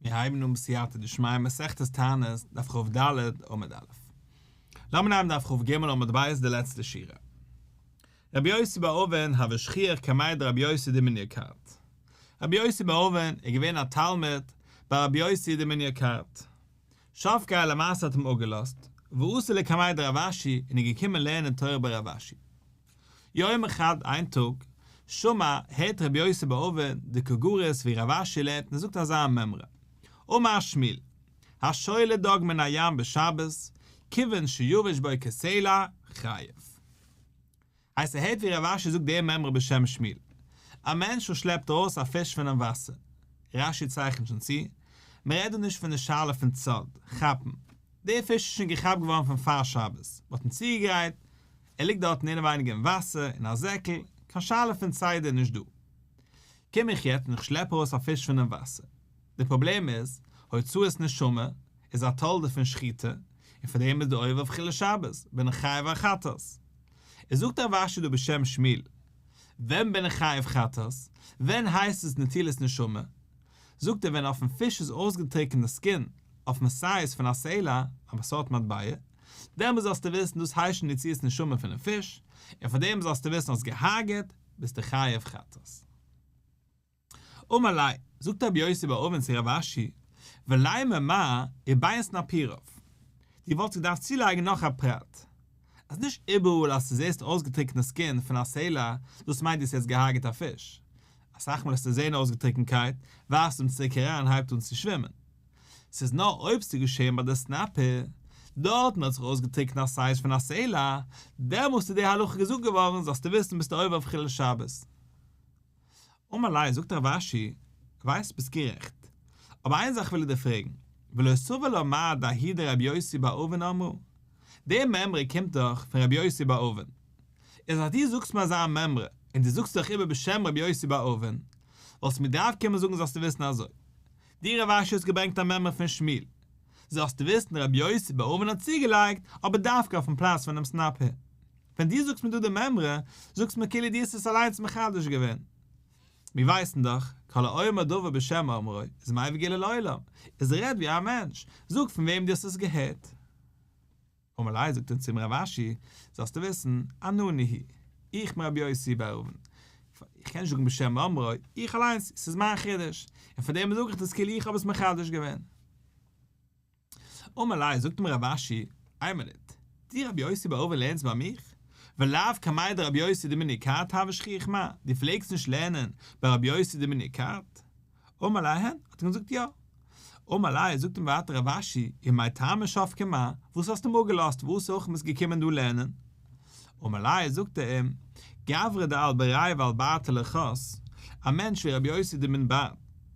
מיר הייבן אן בסייעתא דשמיא מסכת תענית, דף כ"ד עמוד א'. לאמיר נעמען דף כ"ג עמוד ב' די לעצטע שורה. רבי יוסי בר אבין הוה שכיח קמיה דרבי יוסי דמן יקרת. רבי יוסי בר אבין איז געווען א תלמיד ביי רבי יוסי דמן יקרת. שבקיה למעשה האט אים אפגעלאזט, ואתא לקמיה דרב אשי און איז געקומען לערנען תורה ביי רב אשי. יומא חד איין טאג, שמע, הערט רבי יוסי בר אבין דקא גריס ווי רב אשי לערנט און זאגט אזא מימרא, אמר שמואל, השולה דג מן הים בשבת, כיוון שיבש בו כסלע, חייב. הייסט ער הערט ווי רב אשי זאגט די מימרא בשם שמואל, א מענטש וואס שלעפט ארויס א פיש פונעם וואסער, רש"י צייכנט שוין צו, מען רעדט דא נישט פון די שאלה פון צד, כאפן, דער פיש איז שוין געכאפט געווארן פון פאר שבת, מען האט אים צוגעגרייט, ער ליגט דארטן אינעווייניג אין וואסער, אין א זעקל, קיין שאלה פון צידה איז נישט דא. קום איך יעצט און איך שלעפ ארויס א פיש פונעם וואסער. די פראבלעם איז, הוצאת נשמה איז א תולדה פון שחיטה, און פאר דעם איז די עובר אויף חילול שבת, בין איך חייב א חטאת. איז זאגט רב אשי דא בשם שמואל, ווען בין איך חייב חטאת? ווען הייסט עס נטילת נשמה? זאגט ער ווען אויפן פיש איז אויסגעטריקענט די skin אויפן סייז פון א סלע, א סארט מטבע, דעמאלס זאלסטו וויסן דאס הייסט שוין יציאת נשמה פונעם פיש, און פאר דעם זאלסטו וויסן האסט געהארגעט, ביסטו חייב חטאת. אמר ליה, זאגט רבי יוסי בר אבין צו רב אשי, ולימא מר ובין סנפיריו, דו וואלטסט געדארפט צולייגן נאך א פרט, אז נישט איבעראל אז דו זעסט אויסגעטריקענע skin פון א סלע, דאס מיינט דו האסט יעצט געהארגעט א פיש. אסאך מאל וועסטו זען אויסגעטריקענקייט, ווארפסט אים צוריק אריין הייבט אן צו שווימען. ס'איז נאר אויב ס'איז געשען ביי די סנפיר, דארטן האט זיך אויסגעטריקנט א סייז פון א סלע, דעמאלסט איז די הלכה געזאגט געווארן, זאלסטו וויסן ביסטו עובר אויף חילול שבת. אמר ליה, זאגט רב אשי, ווייסט ביסט גערעכט, אבער איין זאך וויל איך דיר פרעגן, ולא סבר לה מר דההיא דרבי יוסי בר אבין אמרה, די מימרא קומט דאך פון רבי יוסי בר אבין, איז אז דו זאגסט מיר אזא מימרא, און דו זאגסט דאך איבער בשם רבי יוסי בר אבין, וואלסטו מיר געדארפט קומען זאגן זאלסטו וויסן אזוי, דו רב אשי האסט געברענגט א מימרא פון שמואל, זאלסטו וויסן רבי יוסי בר אבין האט צוגעלייגט, אבער דווקא אויפן פלאץ פונעם סנפיר. ווען דו זאגסט מיר דא די מימרא, זאגסט מיר כאילו דו האסט עס אליינס מחדש געווען. מיר ווייסן דאך, כל האומר דבר בשם אומרו, איז מביא גאולה לעולם, איז רעד ווי א מענטש, זאג פון וועם דו האסט עס געהערט. אמר ליה זאגט אים צום רב אשי, זאלסטו וויסן, אנא ניהו, איך בין רבי יוסי בר אבין, איך קען נישט זאגן בשם אומרו, איך אליינס, ס'איז מיין חידוש, און פאר דעם זאג איך דאס כאילו איך האב עס מחדש געווען. אמר ליה זאגט אים רב אשי, איין מינוט, דו רבי יוסי בר אבין לערנסט ביי מיך? ולאו קמיה דרבי יוסי דמן יקרת הוה שכיח מר, דו פלעגסט נישט לערנען ביי רבי יוסי דמן יקרת? אמר ליה הן, האט ער געזאגט יא. אמר ליה, זאגט אים ווייטער רב אשי, ומאי טעמא שבקיה מר, וואס האסטו אים אפגעלאזט, וואס אויך ביסט געקומען דא לערנען? אמר ליה, זאגט ער אים, גברא דעל בריה ועל ברתיה לא חס, א מענטש ווי רבי יוסי דמן בר,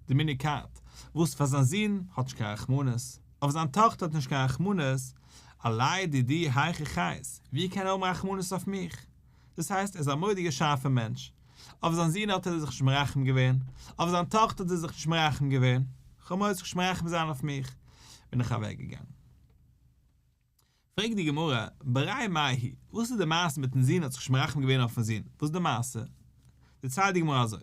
דמן יקרת, וואס פאר זיין זון האט נישט קיין רחמנות, אויף זיין טאכטער האט נישט קיין רחמנות, עלי דידי היכי חייס, ווי קען ער האבן רחמנות אויף מיך? דאס הייסט ער איז א מורא'דיגער שארפער מענטש, אויף זיין זון האט ער זיך נישט מרחם געווען, אויף זיין טאכטער האט ער זיך נישט מרחם געווען, כ'האב זיך נישט מרחם זיין אויף מיך, בין איך אוועק געגאנגען. פרעגט די גמרא, בריה מאי היא, וואס איז די מעשה מיטן זון האט זיך נישט מרחם געווען אויפן זון, וואס איז די מעשה? דערציילט די גמרא אזוי,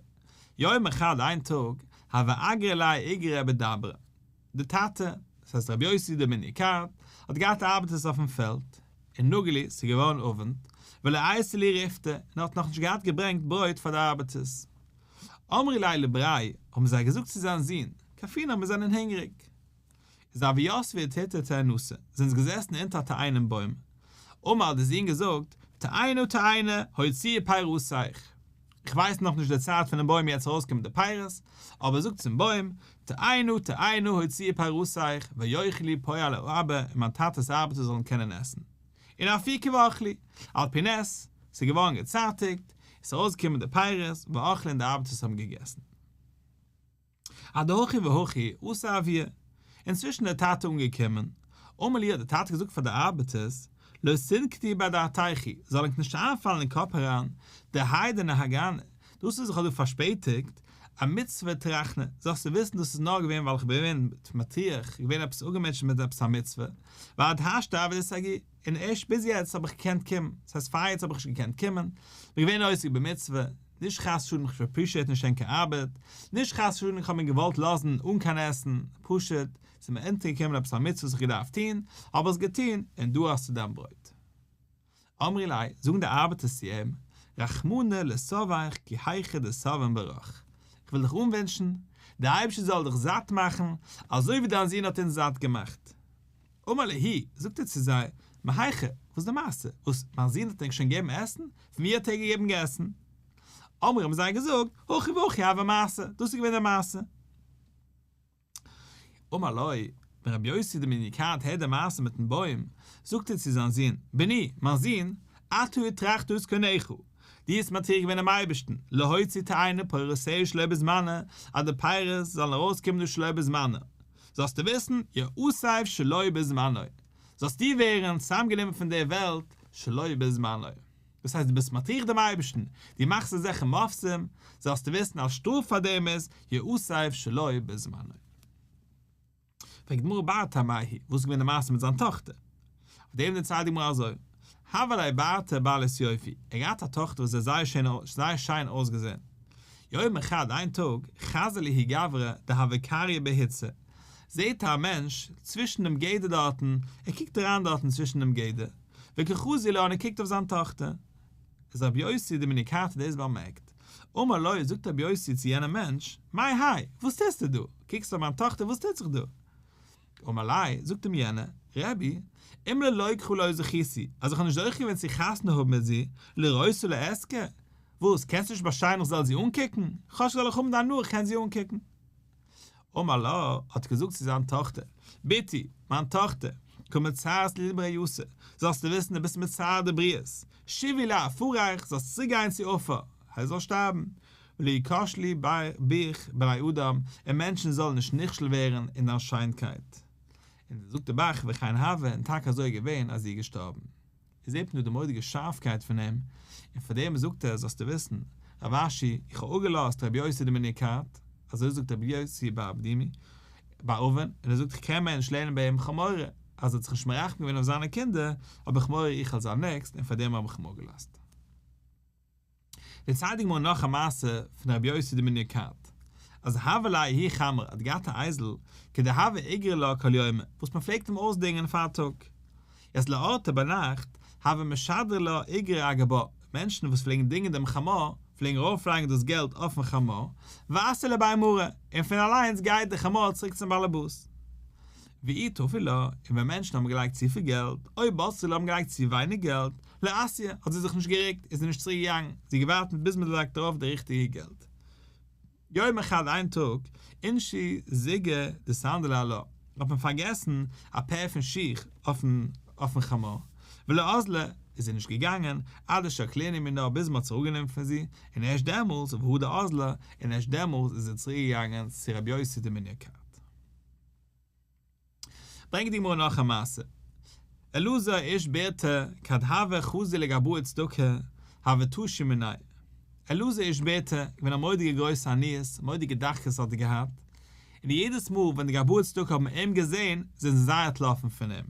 יומא חד איין טאג, הוה אגרי ליה איגרא בדברא, די טאטע, דאס הייסט רבי יוסי דמן יקרת, האט געהאט ארבעטערס אויפן פעלד, און נגה להו, ס'איז געווארן אוונט, ולא אייתי להו ריפתא, און ער האט נאכנישט געהאט געברענגט ברויט פאר די ארבעטערס. אמרי ליה לבריה, האבן זיי געזאגט צו זיין זון, כפינן מיר זענען הונגעריג. איז הוו יתבי אתותא תאינתא, זענען זיי געזעסן אונטער א תאנים בוים. אמר האט דער זון געזאגט, תאנה תאנה, הוציאי פירותיך. איך ווייס נאך נישט די צייט פונעם בוים יעצט ארויסקומען די פירות, אבער זאג צום בוים, תאנה תאנה הוציאי פירותיך, ויאכלו פועלי אבא, און מיין טאטע'ס ארבעטער זאלן קענען עסן. און אפיקו ואכלו, על פי נס, ס'איז געווארן געצייטיגט, עס איז ארויסגעקומען די פירות, ואכלו און די ארבעטערס האבן געגעסן. אדהכי והכי אתא אבוה, אינצווישן איז דער טאטע אנגעקומען, אמר להו האט דער טאטע געזאגט פאר די ארבעטערס, לא תינקטו באדעתייכו, זאל ענק נישט איינפאלן אין קאפ אריין, דהאי דנהגנא, דאס וואס איך האב דא פארשפעטיגט, אמצוה טרחנא, זאלסטו וויסן דאס איז נאר געווען ווייל איך בין געווען מטריח, געווען עפעס אפגעמוטשעט מיט עפעס א מצוה, ועד השתא עביד סגי, און ערשט ביז יעצט האב איך געקענט קומען, דאס הייסט פאר יעצט האב איך נישט געקענט קומען, בין געווען עוסק במצוה. נישט חס ושלום איך appreciate נישט ענקער ארבעט, נישט חס ושלום איך האב אים געוואלט לאזן אן קיין עסן, פשוט, ס'איז מיר אונטערגעקומען עפעס א מצוה וואס איך געדארפט טון, האב איך עס געטון, און דא האסטו דיין ברויט. אמרי ליה, זאגן די ארבעטערס צו אים, רחמנא לשבעך כי היכי דשבעין ברך, איך וויל דיך אנווינטשן, דער אייבערשטער זאל דיך זאט מאכן, אזוי ווי דיין זון האט אונז זאט געמאכט. אמר להו, זאגט ער צו זיי, מהיכא, וואס איז די מעשה, וואס, מיין זון האט ענק שוין געגעבן עסן? פון וואו האט ער געגעבן געסן? אמרי האבן זיי געזאגט, הכי והכי הוה מעשה, דאס איז געווען די מעשה. אמר לו, ווען רבי יוסי דמן יקרת הערט די מעשה מיטן בוים, זאגט ער צו זיין זון, בני, מיין זון, אתה הטרחת את קונך, דו האסט מטריח געווען דעם אייבערשטן, להוציא תאנה פירותיה שלא בזמנה, אז די פירות זאלן ארויסקומען דא שלא בזמנה, זאלסטו וויסן, יאסף שלא בזמנו, זאלסטו ווערן צוזאמגענומען פון דער וועלט שלא בזמנו. דאס הייסט דו ביסט מטריח דעם אייבערשטן, דו מאכסט אזעלכע מופתים, זאלסטו וויסן אז שטראף פאר דעם איז, יאסף שלא בזמנו. פרעגט די גמרא ברתיה מאי היא, וואס איז געווען די מעשה מיט זיין טאכטער? אויף דעם דערציילט די גמרא אזוי, הוה ליה ברתא בעלת יופי, ער האט געהאט א טאכטער וואס האט זייער שיין זייער שיין אויסגעזען. יומא חד איין טאג, חזא להו גברא דהוה קריא בהיצא, זעט ער א מענטש צווישן דעם גדר דארטן, ער קוקט אריין דארטן צווישן דעם גדר, וקא חזי לה און ער קוקט אויף זיין טאכטער. איז רבי יוסי דמן יקרת האט דאס באמערקט. אמר לו, זאגט רבי יוסי צו יענעם מענטש, מאי האי, וואס טוסטו דא? קוקסט אויף מיין טאכטער, וואס טוט זיך דא? אמר ליה, זאגט אים יענער, רבי, אם ללוקחה לא זכיתי, אז איך האב נישט זוכה געווען צו חתונה האבן מיט זי, לראותה לא אזכה? וואס, קענסט נישט באשטיין איך זאל זי אנקוקן? כאטש זאל איך האבן די הנאה איך קען זי אנקוקן. אמר לה, האט ער געזאגט צו זיין טאכטער, בתי, מיין טאכטער, קא מצערת להו לברייתא, זאלסטו וויסן דו ביסט מצער די בריות, שובי לעפריך, זאלסט צוריקגיין צו עפר, הייסט זאלסט שטארבן, ולא יכשלו ביך בני אדם, און מענטשן זאלן נישט נכשל ווערן אין דיין שיינקייט. און זאגט דער ב"ח וכן הוה, און טאקע אזוי איז געווען אז זי איז געשטארבן. איז זעט מען דא די מורא'דיגע שארפקייט פון אים, און פאר דעם זאגט ער, זאלסטו וויסן, רב אשי, איך האב אפגעלאזט רבי יוסי דמן יקרת, אזוי זאגט רבי יוסי בר אבדימי, בר אבין, און ער זאגט איך קען מער נישט לערנען ביי אים, איך האב מורא אז ער האט זיך נישט מרחם געווען אויף זיינע קינדער, האב איך מורא איך וועל זיין next, און פאר דעם האב איך אים אפגעלאזט. דערציילט די גמרא נאך א מעשה פון רבי יוסי דמן יקרת, אז הוה ליה ההוא חמרא האט געהאט א אייזל כדהוה איגרי ליה כל יומא וואס מען פלעגט אים אויסדינגען פארטאג, יעצט לאורתא ביינאכט הוה משדרי לה איגרא אגבה, מענטשן וואס פלעגן דינגען דעם חמור פלעגן ארויפלייגן דאס געלט אויפן חמור, ואתאי לבי מריה, און פון אליינס גייט דער חמור צוריק צום באלעבאס. ואי תפו לה, און ווען מענטשן האבן געלייגט צופיל געלט, או בצרי לה האבן געלייגט צו ווייניג געלט, לא אתיא, האט זי זיך נישט גערוקט, איז זי נישט צוריק געגאנגען, זי האט געווארט ביז מען לייגט ארויף די ריכטיגע געלט. יומא חד איין טאג, אינשי זיגא דסנדלי עלה, האט מען פארגעסן א pair פון שיך אויפן חמור, ולא אזלא, איז זי נישט געגאנגען, עד דשקלינהו מינה ביז מען האט עס אראפגענומען פון זי, און ערשט דעמאלס, והדר אזלא, און ערשט דעמאלס איז זי צוריק געגאנגען צו רבי יוסי דמן יקרת. ברענגט די גמרא נאך א מעשה, אלעזר איש ברתא כד הוה חזי לגבאי צדקה הוו טשי מיניה, אלעזר איש ברתא געווען א מורא'דיגע גרויסע עניות, מורא'דיגע דחקות האט ער געהאט, און יעדעס מאל ווען די גבאי צדקה האבן אים געזען זענען זיי זייער אנטלאפן פון אים,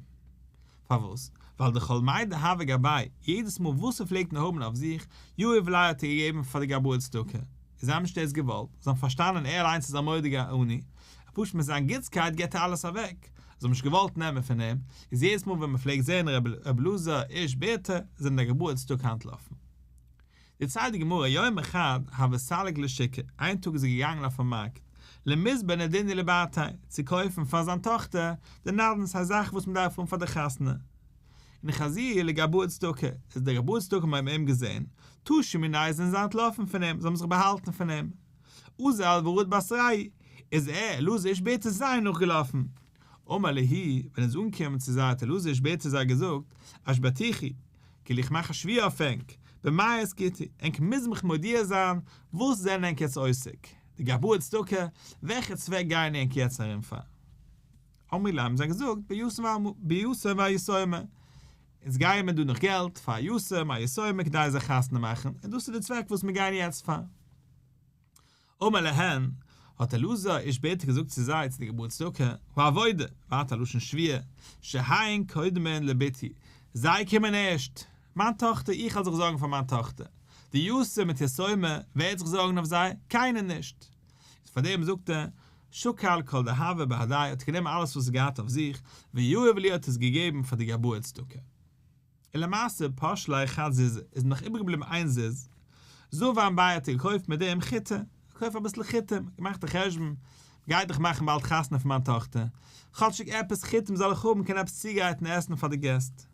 פארוואס? ווייל דכל מאי דהוה גביה, יעדעס מאל וואס ער פלעגט נאר האבן אויף זיך, יהיב להו האט ער געגעבן פאר די גבאי צדקה, און זיי האבן נישט דאס געוואלט, זיי האבן פארשטאנען ער אליינס איז א מורא'דיגער עני, פשוט מיט זיין גוטסקייט געבט ער אלעס אוועק, זיי האבן נישט געוואלט נעמען פון אים, איז יעדעס מאל ווען מען פלעגט זען ר' אלעזר איש ברתא, זענען די גבאי צדקה אנטלאפן. דערציילט די גמרא, יומא חד הוה סליק לשוקא, איין טאג איז ער געגאנגען אויפן מארקט, למיזבן נדוניא לברתיה, צו קויפן פאר זיין טאכטער די נדן, ס'איז א זאך וואס מען דארף האבן פאר די חתונה. און חזיוהו לגבאי צדקה, איז די גבאי צדקה האבן אים געזען, טשו מיניה זענען זיי אנטלאפן פון אים, זיי האבן זיך באהאלטן פון אים. אזל ורהט בתרייהו, איז ער, אלעזר איש ברתא, זיי נאכגעלאפן. אמר להו, ווען ער איז אנגעקומען צו זיי האט אלעזר איש ברתא זיי געזאגט, אשבעתיכו, כאילו איך מאך א שבועה אויף ענק, במאי עסקיתו, ענק מוזן מיך מודיע זיין, וואס זענען ענק יעצט עוסק, די גבאי צדקה, וועלכע צוועק גייען ענק יעצט ארום פאר? אמרי ליה האבן זיי געזאגט, ביתום ויתומה, אונז גייען מיר דא נאך געלט פאר א יתום, א יתומה כדי זיי חתונה מאכן, און דאס איז די צוועק וואס מיר גייען יעצט פאר. אמר להן, האט אלעזר איש ברתא געזאגט צו זיי צו די גבאי צדקה, העבודה, ווייטער א לשון שבועה, שהן קודמין לבתי, זיי קומען ערשט, מיין טאכטער, איך וועל זיך זארגן פאר מיין טאכטער. די יתום מיט יתומה, ווער וועט זיך זארגן אויף זיי? קיינער נישט. איז פאר דעם זאגט ער, שקל כל דהוה בהדיה האט גענומען אלעס וואס ער געהאט אויף זיך, ויהיב להו האט עס געגעבן פאר די גבאי צדקה. און למעשה פש ליה חד זוזא איז נאך איבערגעבליבן איין זוז, זבן ביה האט ער געקויפט מיט דעם חיטי, געקויפט אביסל חיטים, געמאכט א חשבון, מ'גייט דאך מאכן באלד חתונה פון מיין טאכטער, כאטשיג עפעס חיטים זאל איך האבן קענען עפעס צוגרייטן עסן פאר די געסט.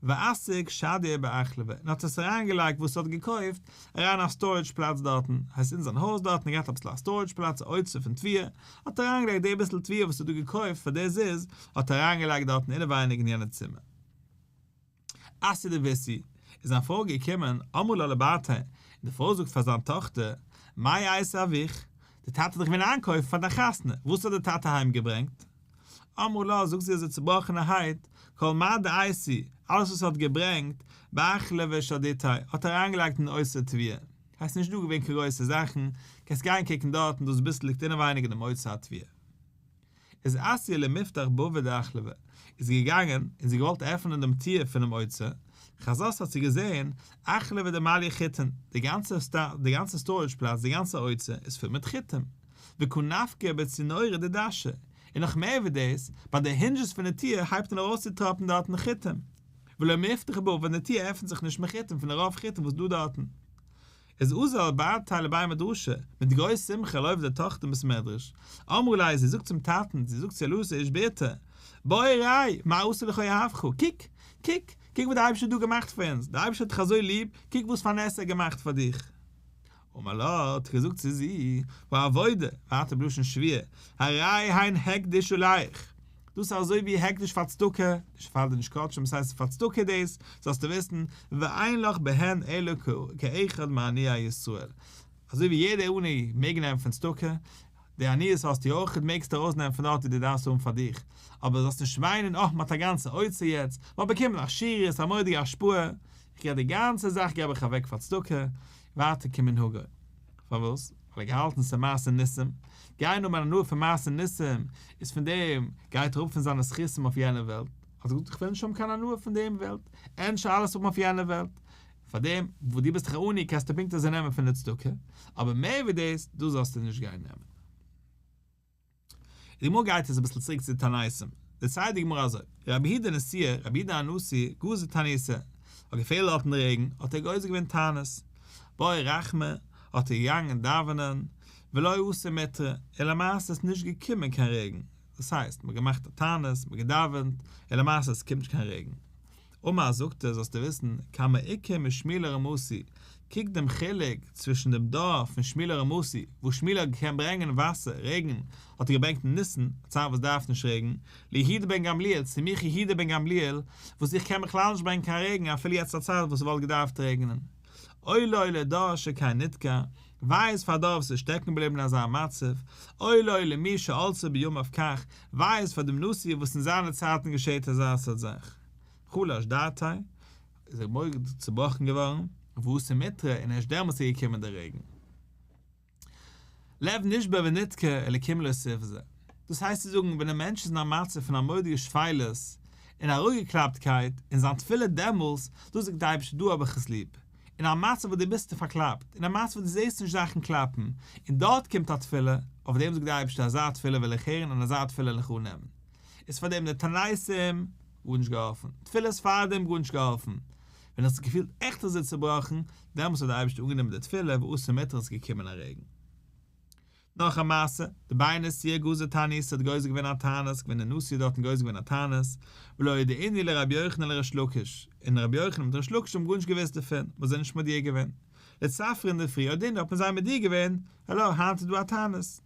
ואסיק שדייה באחלבא, און האט עס אריינגעלייגט וואס ער האט געקויפט, אריין א storage פלאץ דארטן, הייסט אין זיין הויז דארטן, ער געהאט אביסל א storage פלאץ, א אוצר פון תבואה, האט ער אריינגעלייגט די ביסל תבואה וואס ער האט דא געקויפט פאר די זוז, האט ער אריינגעלייגט דארטן אינעווייניג אין יענע צימער. אתיא דביתהו, איז זיין פרוי געקומען, אמרה לה לבתיה, און די פרוי זאגט פאר זיין טאכטער, מאי אייתי אבוך, די טאטע האט דיך געווען איינקויפן פאר דיין חתונה, וואס האט די טאטע אהיים געברענגט? אמרה לה, זאגט זי אזוי צובראכענערהייט, כל מה דאייתי, אלעס וואס ער האט געברענגט, באחלבא שדיתיה, האט ער אריינגעלייגט אין אוצר תבואה, הייסט נישט דא געווען קיין גרויסע זאכן, קענסט גיין קוקן דארטן, דאס ביסל ליגט אינעווייניג אין דעם אוצר התבואה. איז אתיא למיפתח בבא דאחלבא, איז זי געגאנגען און זי געוואלט עפענען דעם טיר פונעם אוצר, חזת האט זי געזען, אחלבא דמליא חיטין, די גאנצע די גאנצע storage פלאץ, די גאנצע אוצר איז פול מיט חיטים, וקא נפקי בצינורא דדשא, און נאך מער ווי דאס, ביי די hinges פון די טיר הייבט אן ארויסצוטראפן דארטן חיטים, ולא מיפתח בבא און די טיר עפנט זיך נישט מחיטים פון די רוב חיטים וואס דא דארטן. איז אזל בתיה לבי מדרשא, מיט גרויס שמחה לויפט די טאכטער אין בית מדרש, אמרה ליה זי זאגט צום טאטן, זי זאגט צו אלעזר איש ביתר, בוא וראה, מה עשה לך אוהבך, קוק, קוק, קוק וואס דער אייבערשטער האט דא געמאכט פאר אונז, דער אייבערשטער האט דיך אזוי ליב, קוק וואס פאר נס ער האט געמאכט פאר דיך. אמר לה, האט ער געזאגט צו זי, העבודה, ווייטער בלשון שבועה, הרי הן הקדש עליך, דאס איז אזוי ווי הקדש פאר צדקה, נישט פאר די נישט קדשים, ס'הייסט פאר צדקה דאס, זאלסטו וויסן, ואין לך בהן אלא כאחד מעניי ישראל, אזוי ווי יעדער עני מעג נעמען פון צדקה, די עניות האסטו אויך, מעגסטו ארויסנעמען פון דארט ווי דו דארפסט האבן פאר דיך, אבער זאלסט נישט מיינען, אה, מ'האט א גאנצע אוצר יעצט, מ'האט באקומען עשירות, א מורא'דיגע השפעה, איך געב די גאנצע זאך געב איך אוועק פאר צדקה, ווייטער כמנהגו. פארוואס? ווייל ער האט געהאלטן ס'איז מעשה ניסים, גיין האבן הנאה פון מעשה ניסים איז פון דעם גייט אראפ פון זיינע זכותים אויף יענע וועלט, האט ער געזאגט איך וויל נישט האבן קיין הנאה פון דעם וועלט, ענדערש אלעס האבן אויף יענע וועלט, פאר דעם וואס דו ביסט דאך עני קענסטו פונקט אזוי נעמען פון די צדקה, אבער מער ווי דאס, דאס זאלסטו נישט גיין נעמען. די גמרא גייט יעצט אביסל צוריק צו די תעניתים, דערציילט די גמרא אזוי, רבי יהודה נשיאה, רבי יהודה הנשיא, גזר תעניתא, האט געפעלט דארטן רעגן, האט ער גוזר געווען תענית, בעי רחמי, האט ער געגאנגען דאווענען, ולא אתא מיטרא, און למעשה איז נישט געקומען קיין רעגן, דאס הייסט, מען האט געמאכט א תענית, מען האט געדאווענט, און למעשה עס קומט נישט קיין רעגן. אמר זאגט ער, זאלסטו וויסן, כמה איכא משמואל הרמתי, קוק דעם חילוק צווישן דעם דור פון שמואל הרמתי, וואס שמואל האט געקענט ברענגען וואסער, רעגן, האט ער געברענגט אין ניסן, א צייט וואס דארף נישט רעגן, ליהודה בן גמליאל, צו מיך יהודה בן גמליאל, וואס איך קען בכלל נישט ברענגען קיין רעגן אפילו יעצט א צייט וואס ס'וואלט געדארפט רעגענען. אוי לו לדור שכן נתקע, וויי איז פאר דור וואס איז שטעקן געבליבן אין אזא מצב, אוי לו למי שעלתה בימיו כך, וויי איז פאר דעם נשיא וואס אין זיינע צייטן געשעהט אזא סארט זאך. חלש דעתיה, איז ער מורא'דיג צובראכן געווארן, ואתא מיטרא, און ערשט דעמאלטס איז געקומען דער רעגן. לב נשבר ונדכה אלקים לא תבזה. דאס הייסט צו זאגן, ווען דער מענטש איז אין א מצב פון א מורא'דיגע שפלות און אראפגעקלאפטקייט, און זיין תפילה דעמאלס, דא זאגט דער אייבערשטער דא האב איך עס ליב. אין א מצב וואס דו ביסט פארקלאפט, אין א מצב וואס דו זעסט נישט זאכן קלאפן, און דארט קומט א תפילה, אויף דעם זאגט דער אייבערשטער אזא תפילה וויל איך הערן און אזא תפילה וועל איך אננעמען. איז פאר דעם די תעניתים גארנישט געהאלפן, תפילות פאר דעם גארנישט געהאלפן, ווען האסט זיך געפילט עכט אזוי צובראכן, דעמאלס האט דער אייבערשטער אנגענומען די תפילה ואתא מיטרא איז געקומען א רעגן. נאך א מעשה, דבי נשיאה גזר תענית האט גוזר געווען א תענית, געווען דער נשיא דארטן גוזר געווען א תענית, ולא אודעינהו לרבי יוחנן לריש לקיש, און רבי יוחנן מיט ריש לקיש האבן גארנישט געוואוסט דערפון, מ'האט זיי נישט מודיע געווען. לצפרא אינדערפרי אודעינהו האט מען זיי מודיע געווען, האלא, היינט איז דא א תענית.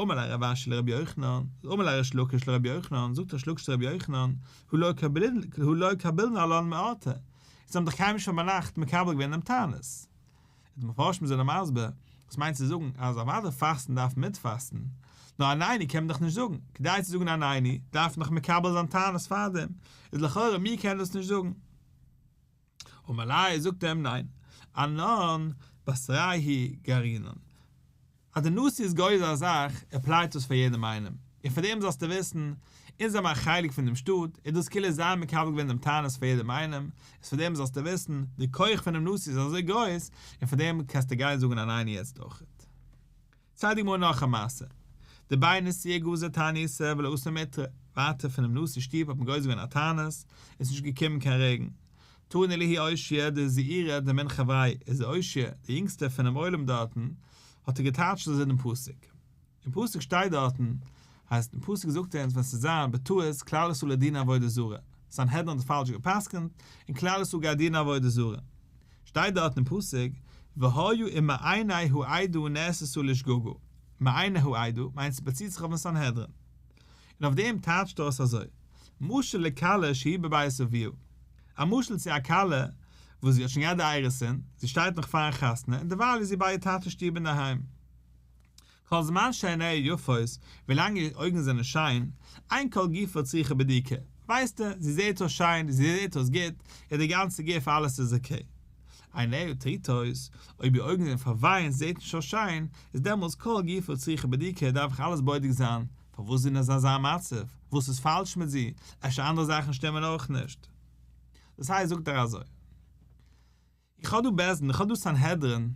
אמר ליה רב אשי לרבי יוחנן, אמר ליה ריש לקיש לרבי יוחנן, זאגט ריש לקיש צו רבי יוחנן, הא לא קבילנא עלן מאורתא, אונז האבן דאך קיינמאל נישט פון ביינאכט מקבל געווען דעם תענית. די מפרשים זענען מסביר, וואס מיינט צו זאגן אז אוודאי פאסטן דארף מען מיטפאסטן, נאר עננו קען מען דאך נישט זאגן, כדי צו זאגן עננו דארף מען דאך מקבל זיין תענית פארדעם, איז לכאורה מיר קענען דאס נישט זאגן. אמר ליה זאגט ער אים ניין, אנן בתרייהו גרינן. אז די נשיא איז גוזר א זאך, apply ט עס פאר יעדעם איינעם. און פאר דעם זאלסטו וויסן, אונז זעמער א חלק פון דעם שטאט, איז דאס כאילו זיי האבן מקבל געווען דעם תענית פאר יעדעם איינעם, איז פאר דעם זאלסטו וויסן, די כח פונעם נשיא איז אזוי גרויס, און פאר דעם קענסטו גיין זאגן עננו יעצט אויכעט. ציילט די גמרא נאך א מעשה, דבי נשיאה גזור תעניתא ולא אתא מיטרא, ווייטער פונעם נשיא שטוב האט מען גוזר געווען א תענית, איז נישט געקומען קיין רעגן. תני להו אושעיא דזעירא דמן חברייא, איז דער אושעיא, דער יונגסטער פונעם עולם דארטן, האט ער געטייטשט אזוי דעם פסוק. אין פסוק שטייט דארטן, הייסט אין פסוק זאגט ער אונז ווען ס'וועט זיין בטעות כלל ישראל דינען עבודה זרה, סנהדרין האט פאלש גע'פסק'נט, און כלל ישראל גייט דינען עבודה זרה. שטייט דארט אין פסוק, והיה אם מעיני העדה נעשתה לשגגה, מעיני העדה מיינט ס'באציט זיך אויפן סנהדרין. און אויף דעם טייטשט ער עס אזוי, משל לכלה שהיא בבית אביה, א משל צו א כלה וואס זי האט שוין געהאט די אירוסין, זי שטייט נאך פארן חתונה און דערווייל איז זי ביי איר טאטע'ס שטוב אינדערהיים. כל זמן שעיניה יפות, ווילאנג איר אויגן זענען שיין, אין כל גופה צריכה בדיקה, ווייסטו, זי זעט אויס שיין, זי זעט אויס גוט, און די גאנצע גוף אלעס איז okay. עיניה טרוטות, אויב איר אויגן זענען פארוויינט, זעט נישט אויס שיין, איז דעמאלטס כל גופה צריכה בדיקה, דארף איך אלעס בודק זיין, פארוואס זי איז אין אזא מצב, וואס איז פאלש מיט זי, אפשר אנדערע זאכן שטימען אויך נישט. דאס הייסט זאגט ער אזוי. איך האב דא בית דין, איך האב דא סנהדרין,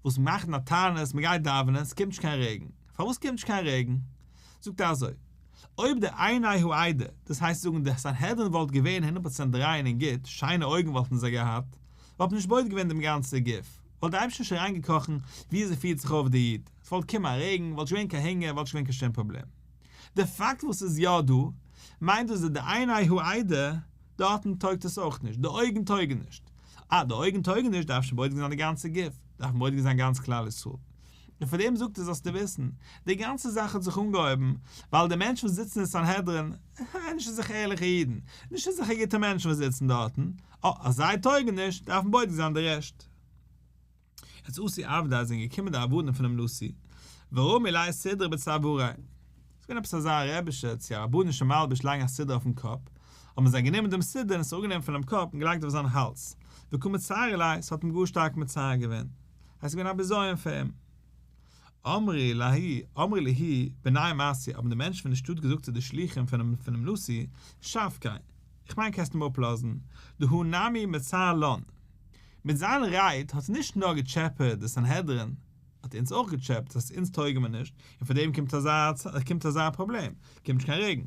וואס מאכן א תענית, מען גייט דאווענען, ס'קומט נישט קיין רעגן. פארוואס קומט נישט קיין רעגן? זאגט ער אזוי, אויב די עיני העדה, דאס הייסט זאגן די סנהדרין וואלט געווען הונדערט פראצענט ריין און גוט, שיינע אויגן וואלטן זיי געהאט, וואלט מען נישט בודק געווען דעם גאנצע גוף, וואלט די אייבערשטער נישט אריינגעקראכן ווי אזוי פירט זיך אויף די איד, ס'וואלט געקומען א רעגן, וואלט נישט געווען קיין הונגער, וואלט נישט געווען קיין שום פראבלעם. די פאקט וואס ס'איז יא דא, מיינט דאס אז די עיני העדה, דארטן טויגט עס אויך נישט, די אויגן טויגן נישט. אה, די אויגן טויגן נישט, דארף שוין בודק זיין די גאנצע גוף, דארף מען בודק זיין גאנץ כלל ישראל. און פאר דעם זאגט ער זאלסטו וויסן, די גאנצע זאך האט זיך אנגעהויבן ווייל די מענטשן וואס זיצן אין סנהדרין, אה, נישט אזעלכע ערליכע אידן, נישט אזעלכע גוטע מענטשן וואס זיצן דארטן, אה, אז זיי טויגן נישט, דארף מען בודק זיין די רעשט. איז אתו עבדי זענען געקומען די עבדים פונעם נשיא, ורמו ליה סודרא בצואריה. ס'איז געווען עפעס אזא רעבישע צו א רבנישע מלבוש לייגן א סודר אויפן קאפ, האבן זיי גענומען דעם סודר און עס אראפגענומען פונעם קאפ און געלייגט אויף זיין האלז, וקא מצערי ליה, ס'האט אים גאר שטארק מצער געווען, עס איז געווען א בזיון פאר אים. אמרי להו, אמרי להו, בני מתיא, האבן די מענטשן פון די שטאט געזאגט צו די שלוחים פונעם פונעם נשיא, שבקיה, איך מיין קענסט אים אפלאזן, דהא נמי מצער לן. מיט זיין רייד האט ער נישט נאר געטשעפעט די סנהדרין, האט ער אונז אויך געטשעפעט אז אונז טויגן מיר נישט, און פאר דעם קומט אזא קומט אזא פראבלעם, קומט נישט קיין רעגן.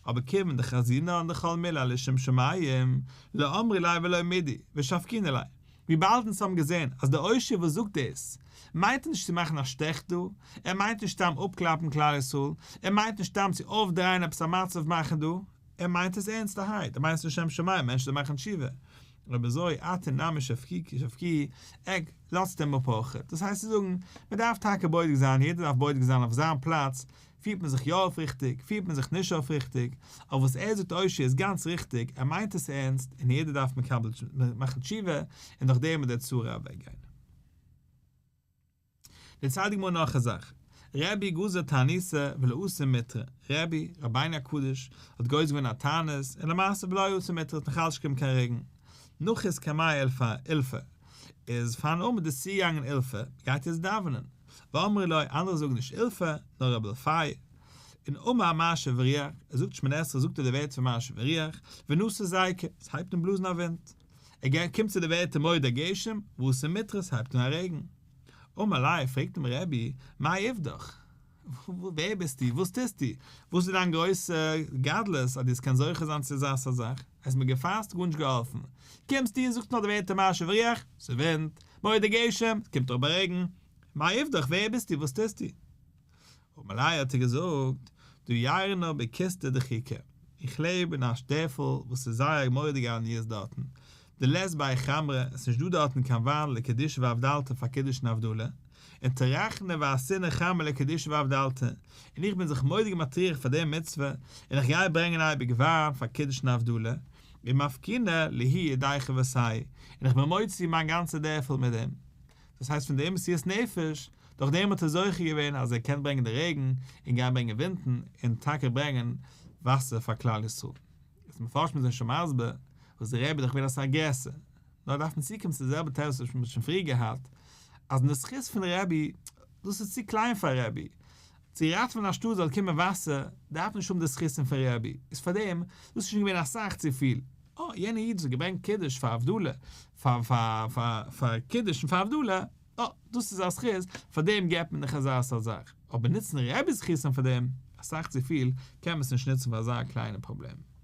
אבער כיוון דחזינן דכל מילי לשם שמים, לא אמרי ליה ולא מידי, ושבקינן ליה. וויבאלד אונז האבן געזען אז דער אושעיא וואס זאגט דאס, מיינט ער נישט צו מאכן א שטעך דא, ער מיינט נישט סתם אפקלאפן כלל ישראל, ער מיינט נישט סתם צו אויפדרייען עפעס א מצב מאכן דא, ער מיינט עס ערנסטערהייט, ער מיינט עס לשם שמים, מענטשן זאלן מאכן תשובה. אויב אזוי, אתו נמי שבקוהו שבקוהו, עק, לאזט אים אפ אויך. דאס הייסט צו זאגן, מען דארף טאקע בודק זיין, יעדער דארף בודק זיין אויף זיין פלאץ, פירט מען זיך יא אויף ריכטיג, פירט מען זיך נישט אויף ריכטיג, אבער וואס ער זאגט אושעיא איז גאנץ ריכטיג, ער מיינט עס ערנסט, און יעדער דארף מקבל מאכן תשובה, און דורך דעם וועט די צרה אוועקגיין. דערציילט די גמרא נאך א זאך, רבי גזר תעניתא ולא אתא מיטרא, רבי, רבינו הקדוש, האט גוזר געווען א תענית, און למעשה ולא אתא מיטרא האט נאכאלץ נישט געקומען קיין רעגן, נחית קמיה אילפא, איז פארן עמוד איז צוגעגאנגען אילפא, גייט יעצט דאווענען, ואמרי לה, אנדערע זאגן נישט אילפא, נאר רבי אלפאי, און אמר משיב הרוח, ער זאגט שמונה עשרה זאגט ער די ווערטער פון משיב הרוח, ונשא זייקע, עס הייבט אן בלאזן א ווינט. ער קומט צו די ווערטער מוריד הגשם, ואתא מיטרא, עס הייבט אן א רעגן. אמר ליה, פרעגט אים רבי, מאי עובדך? ווער ביסטו? וואס טוסטו? וואס איז דיין גרויסע גדלות אז דו קענסט זוכה זיין צו אזא סארט זאך? האסט מיר געפאסט, גארנישט געהאלפן. קומסטו און זאגסט נאר די ווערטער משיב הרוח, ס'ווינט, מוריד הגשם, ס'קומט אראפ א רעגן. מאי עובדך? ווער ביסטו? וואס טוסטו? אמר ליה האט ער געזאגט, דיירנא בקוסטא דחיקא, איך לעב אין א דערפל וואס איז זייער מורא'דיגע עניות דארטן, דלית ביה חמרא, עס איז נישט דא דארטן קיין וויין לקידושא והבדלתא פאר קידוש און הבדלה, און טרחנא ואתינא חמרא לקידושא והבדלתא, און איך בין זיך מורא'דיג מטריח פאר די מצוה, און איך גיי ברענגען אייביג וויין פאר קידוש און הבדלה, ומפקינא להו ידי חובתייהו, און איך בין מוציא מיין גאנצע דערפל מיט דעם. דאס הייסט פון די מסירות נפש, דורך דעם האט ער זוכה געווען אז ער קען ברענגען די רעגן, און גיין ברענגען ווינטן, און טאקע ברענגען וואסער פאר כלל ישראל. איז מפרשים זענען שוין מסביר וואס די רבי איז דאך געווען אסאך גרעסער, נאר דארף מען צוקומען צו די זעלבע תירוץ וואס מען האט שוין פריער געהאט, אז אין די זכות פון רבי, דאס איז צו קליין פאר רבי. צו ראטעווען א שטאט זאל קומען וואסער, דארף נישט האבן די זכותים פון רבי, איז פאר דעם, דאס איז שוין געווען אסאך צו פיל. אה, יענער איד וואס האט געברענגט קידוש פאר הבדלה, פאר פאר פאר פאר קידוש און פאר הבדלה, אה, דאס איז א זכות, פאר דעם געבט מען דיך אזא סארט זאך. אבער נוצן רבי'ס זכותים פאר דעם, אסאך צו פיל, קען מען עס נישט נוצן פאר אזא קליינע פראבלעם.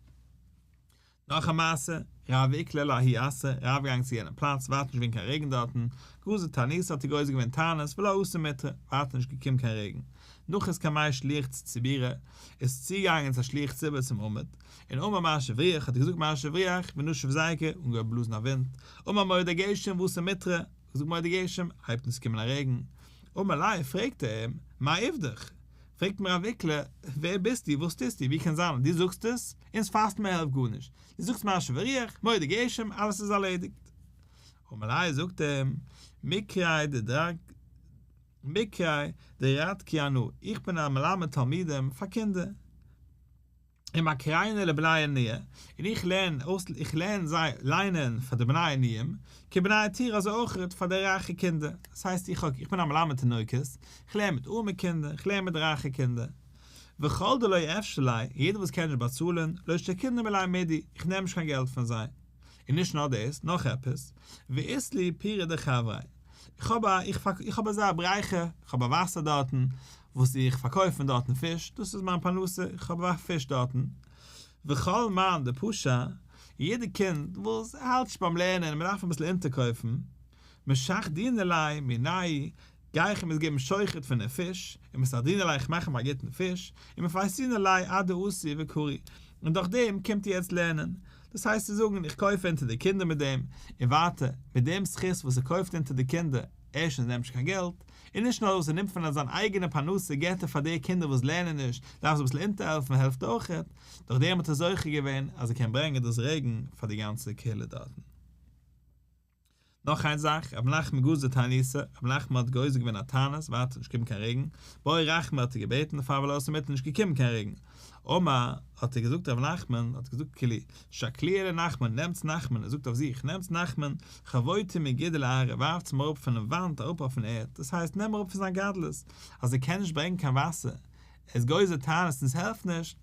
נאך א מעשה, רב איקלע לההוא אתרא, רב געגאנגען צו יענעם פלאץ, ווייטער נישט געווען קיין רעגן דארטן, גזר תעניתא האט ער גוזר געווען תענית ולא אתא מטרא, ווייטער נישט געקומען קיין רעגן. נחית קמיה שליח ציבורא, איז צוגעגאנגען צו א שליח ציבור צום עמוד, און אמר משיב רוח האט ער געזאגט משיב רוח, ונשב זיקא, אנגעהויבן בלאזן א ווינט, אמר מוריד הגשם ואתא מטרא, געזאגט מוריד הגשם, הייבט אן צו קומען א רעגן. אמר ליה, פרעגט ער אים, מאי עובדך? פרעגט אים רב עיקלע, ווער ביסטו, וואס טוסטו, ווי קען זיין אז דו זאגסט עס, אונז פאסט מען העלפט גארנישט, דו זאגסט משיב הרוח, מוריד הגשם, אלעס איז ארלעדיגט. אמר ליה, זאגט ער אים, מקרי דדרק, מקרי דרדקי אנא, איך בין א מלמד תלמידים פאר קינדער. ומקריינא לבני עניא, און איך לערן אויס, איך לערן זיי ליינען פאר די בני עניים, כבני עתירי אזוי אויך פאר די רייכע קינדער, דאס הייסט איך האב, איך בין א מלמד תינוקות, איך לערן מיט ארעמע קינדער, איך לערן מיט רייכע קינדער. וכל דלא אפשר ליה, יעדער וואס קען נישט באצאלען, לא שקילנא מיניה מידי, איך נעם נישט קיין געלט פון זיי. און נישט נאר דאס, נאך עפעס, ואית לי פירא דחבריה, איך האב א, איך האב אזא בריכה, איך האב א וואסער דארטן, וואס איך פארקויף פון דארטן פיש, דאס איז מיין פרנסה, איך האב א פיש דארטן. וכל מאן דפשע, יעדע קינד וואס האלט נישט ביים לערנען און מען דארף אביסל אונטערקויפן, משחדינא ליה מינייהו, גיי איך אים עס געבן שוחד פון דעם פיש, ומסהדרינא ליה איך מאך אים א גוטן פיש, ומפייסינא ליה עד דאתי וקרי, און דורך דעם קומט ער יעצט לערנען. דאס הייסט צו זאגן, איך קויף אונטער די קינדער מיט דעם, און ווייטער, מיט דעם זכות וואס ער קויפט אונטער די קינדער, ערשטנס נעמט נישט קיין געלט, און נישט נאר דאס ער נעמט פון זיין אייגענע פרנסה געבט ער פאר די קינדער וואס לערנען נישט, דארף זיי אביסל אונטערהעלפן העלפט ער אויכעט, דורך דעם האט ער זוכה געווען אז ער קען ברענגען דאס רעגן פאר די גאנצע קהילה דארטן. נאך איין זאך, רבי נחמן גזר תעניתא, רבי נחמן האט גוזר געווען א תענית, ווייטער נישט געקומען קיין רעגן, בעי רחמי האט ער געבעטן דערפאר ולא אתא מטרא נישט געקומען קיין רעגן, אמר, האט ער געזאגט רבי נחמן האט געזאגט כאילו, שקלוה לנחמן, נעמטס נחמן, ער זאגט אויף זיך, נעמטס נחמן, חבוטו מגודא לארעא, ווארפטס אים אראפ פונעם וואנט אראפ אויפן ערד, דאס הייסט נעם אראפ פון זיין גדלות, אז ער קען נישט ברענגען קיין וואסער, ער איז גוזר תענית און עס העלפט נישט,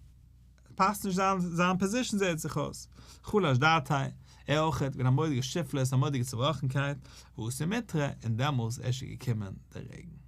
פאסט נישט זיין זיין position זעהט זיך אויס, חלש דעתיה, ער אויך האט געווען א מורא'דיגע שפלות א מורא'דיגע צובראכנקייט, ואתא מטרא, און דעמאלס ערשט איז געקומען דער רעגן.